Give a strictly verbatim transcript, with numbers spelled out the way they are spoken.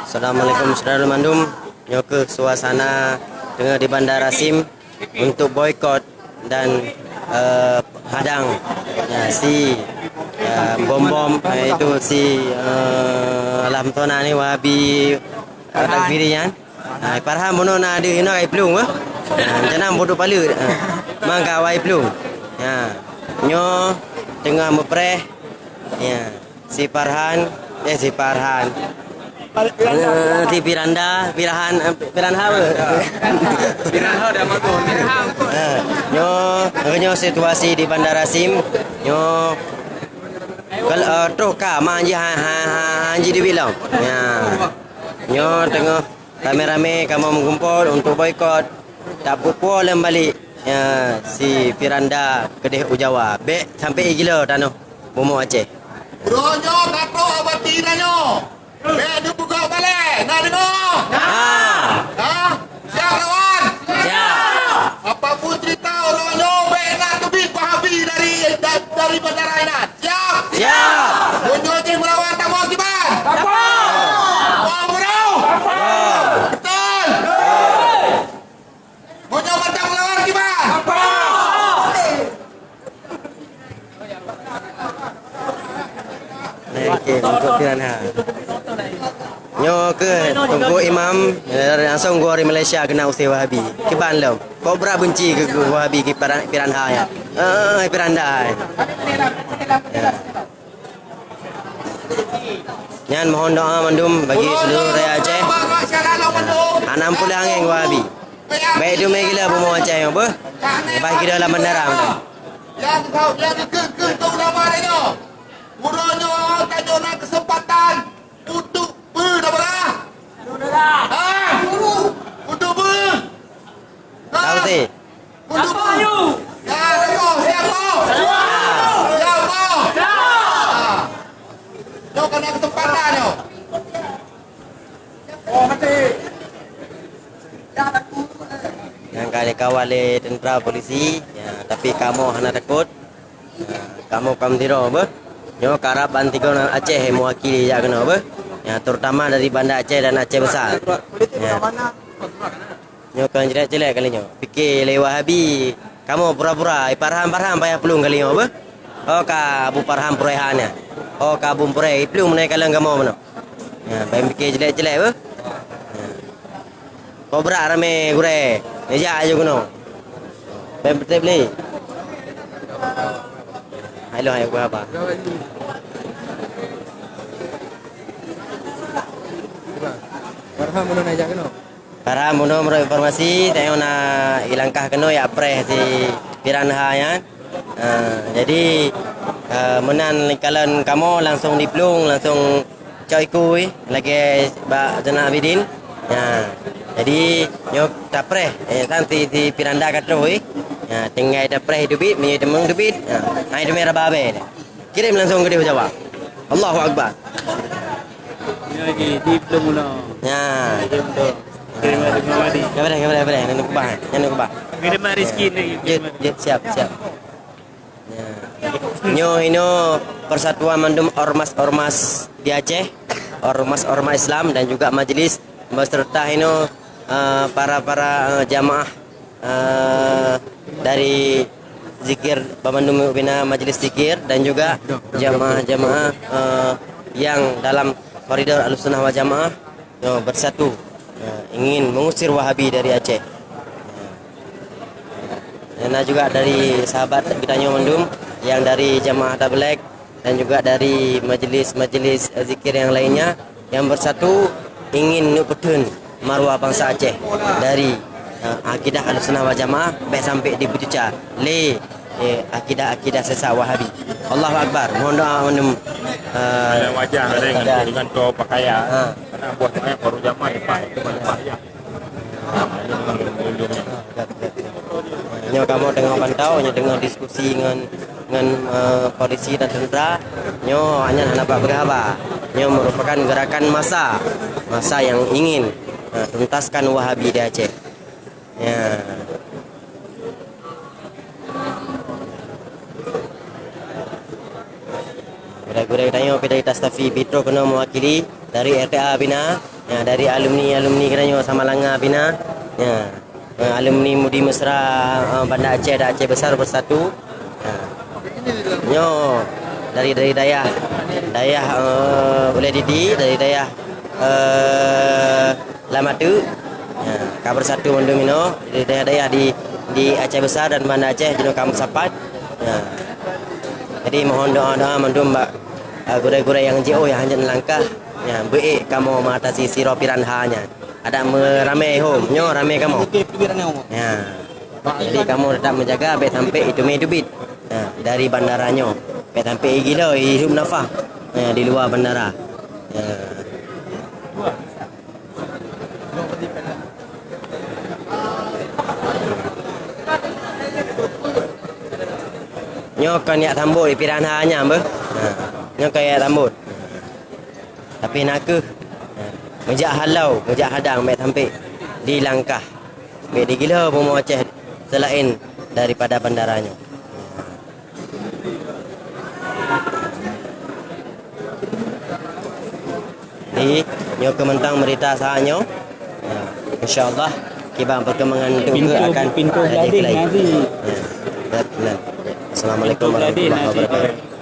Assalamualaikum saudara mandum. Nyoe keuh suasana teungoh di Bandar Asim untuk boikot dan, eh, hadang, ya, si, eh, bom-bom, eh, itu si, eh, Alam Tona ni Wahabi, eh, Takfiri nyan. Ha, Farhan bunoe na deuh inoe kai plueng, eh. Ha, rencana bodoh pala. Ha. Mangka wai plueng. Ha. Nyoe teungoh meupreh. Ya. Si Farhan, eh, si Farhan. Eh, si Firanda, Firhan, eh, Firhan apa? Firhan ada apa tu? Eh, nyoe, nyoe situasi di Bandar Asim. Nyoe kal-, eh, troh ka ma ji ha, ha, ha, ha ji di bilong. Ya. Nyoe teungoh ramé-ramé kamoe meugumpol untuk boikot. Tapeupuo lom balik, ya, si Firanda keudeh u Jawa. Bèk sampai igilo tanoh bumoe Aceh. Uroe nyoe ka trok abati tanyoe. Bèk neupeugah balèe. Na deungoe? Na. Ha? Siap lawan? Siap. Apapun cerita uroe nyoe bèk na teubiet Wahabi dari, da-, dari bandara inan. Siap? Siap. Meunyoe jih meulawan, tamong kiban? Tamong. Tamong, bro? Tamong. Beutôi? Beutôi. Meunyoe mantong lawan kiban? Oke, untuk Piranha. Nyoe keuh Teungku Imam, eh, langsung geuh dari Malaysia keunan usé Wahabi. Kiban lom. Kobra benci keu, keu Wahabi keu Piran-, Piranha nyan. Eh, Piranda, eh. Ya. Nyan mohon doa mandum bagi seluruh rakyat Aceh. Hana meupuléh angén Wahabi. Baik tu meugilah bumoe Aceh nyoe beuh. Bah gila lam bandara mandum. Nyang keu, nyang keu, keu, keu ulama nyoe. Uroe nyoe tanyoe na keuseumpatan untuk beu dah beurah. Ha? Untuk beu. Tahu sih. Untuk beu. Ya, siap, siap, siap. Siap, siap. Ha. Nyoe keunan keuseumpatan nyoe. Nyang ka dikawal lé teuntra polisi, ya, tapi kamoe hana takot. Ya, kamoe ka meusiro beuh. Nyoe karab ban tiga Aceh meuwakili jak keunoe beuh. Ya, terutama dari Banda Aceh dan Aceh Besar. Ya. Nyoe kon jelek-jelek kali nyoe. Pike lé Wahabi, kamoe pura-pura, eh, Farhan-Farhan payah plueng kali nyoe beuh. Oh ka Abu Farhan Puraihan nyan. Oh ka Abu Puraihan, iplueng meunoe kalon kamoe meunoe. Ya, bèk pike jelek-jelek beuh. Ya. Kobra ramé gurèe. Neujak aju keunoe. Bèk peutrép lé. Hai lo hai gua apa? Farhan meunoe neujak keunoe. Para bunoe meunurot informasi, tanyoe na ilangkah keunoe jak preh si Piranha nyan. Ha, jadi, eh, meunan kalon kamoe langsong diplueng, langsung cok ikui lagèe bak Zainal Abidin. Ha, jadi nyoe tapreh, eh, tan si, si Piranda ka troh, eh. Ha, tinggai tapreh teubiet, meunyoe teumeung teubiet. Ha, hai teumé raba abèe. Kirém langsung keudéh u Jawa. Allahu Akbar. Ini lagi, di belum mula. Ya. Di belum. Terima kasih, Mama Di. Ya, boleh, ya, boleh, boleh. Nanti kubah, nanti kubah. Terima rezeki ni. Jut, jut, siap, siap. Ya. Nyoe inoe persatuan mandum ormas-ormas di Aceh, ormas-ormas Islam dan juga majelis beserta inoe, eh, para-para, eh, jamaah eh, dari zikir, banmandum pimpinan majelis zikir dan juga jamaah-jamaah, eh, yang dalam koridor Ahlussunnah wal Jamaah, eh, bersatu, eh, ingin mengusir Wahabi dari Aceh. Dan juga dari sahabat geutanyoe mandum yang dari jamaah Tabligh, dan juga dari majelis-majelis, eh, zikir yang lainnya yang bersatu ingin neupeutheun maruah bansa Aceh dari, eh, akidah Ahlussunnah wal Jamaah bèk sampai dipeucuca lé, eh, akidah-akidah sesat Wahabi. Allahu Akbar. Mohon doa mandum, eh, ada wajah, ada yang ada dengan pakaian. Ha. Karena buat baru jamaah lepas, itu lepas ya. Nyoe kamoe teungoh pantau, nyoe teungoh diskusi ngon, ngon, eh, polisi dan tentara. Nyoe awaknyan hana bak peugah haba. Nyoe merupakan gerakan massa, massa yang ingin, eh, tuntaskan Wahabi di Aceh. Ya. Gurèe-gurèe tanyoe pi dari Tastafi Bitro keunoe mewakili dari R T A Bina. Ya, dari alumni-alumni geutanyoe Samalanga pih na. Ya. Eh, alumni Mudi Mesra, eh, Banda Aceh dan Aceh Besar bersatu. Ya. Nyoe dari, dari dayah, dayah, eh, Ulèe Didi, dari dayah, eh, Lam Ateuk. Ya, ka bersatu mandum inoe, dari dayah-dayah di, di Aceh Besar dan Banda Aceh jinoe ka meusapat. Ya. Jadi mohon doa-doa mandum bak, eh, gurèe-gurèe nyang jiôh nyang hanjeuet neulangkah. Ya, beuék kamoe meuatasi sidroe piran ha nyan. Adak meuramé hom, nyoe ramé kamoe. Ya. Jadi kamoe teutap meujaga bèk sampai iteumé teubiet. Ya, dari bandara nyoe. Bèk sampai igila ihirup nafah. Ya, di luwa bandara. Ya. Nyoe kon jak sambot piran ha nyan beuh. Ha. Nyoe kon jak sambot. Tapi na kheueh, ha, meujak halau, meujak hadang bèk sampai dilangkah. Bèk digila bumoe Aceh seulaén daripada bandara nyoe. Jadi, nyoe keu mantong beurita saat nyoe. Ha, insya Allah, kiban perkembangan tu akan pintoe, pintoe ada di lain. Ha, betul. Assalamualaikum warahmatullahi wabarakatuh.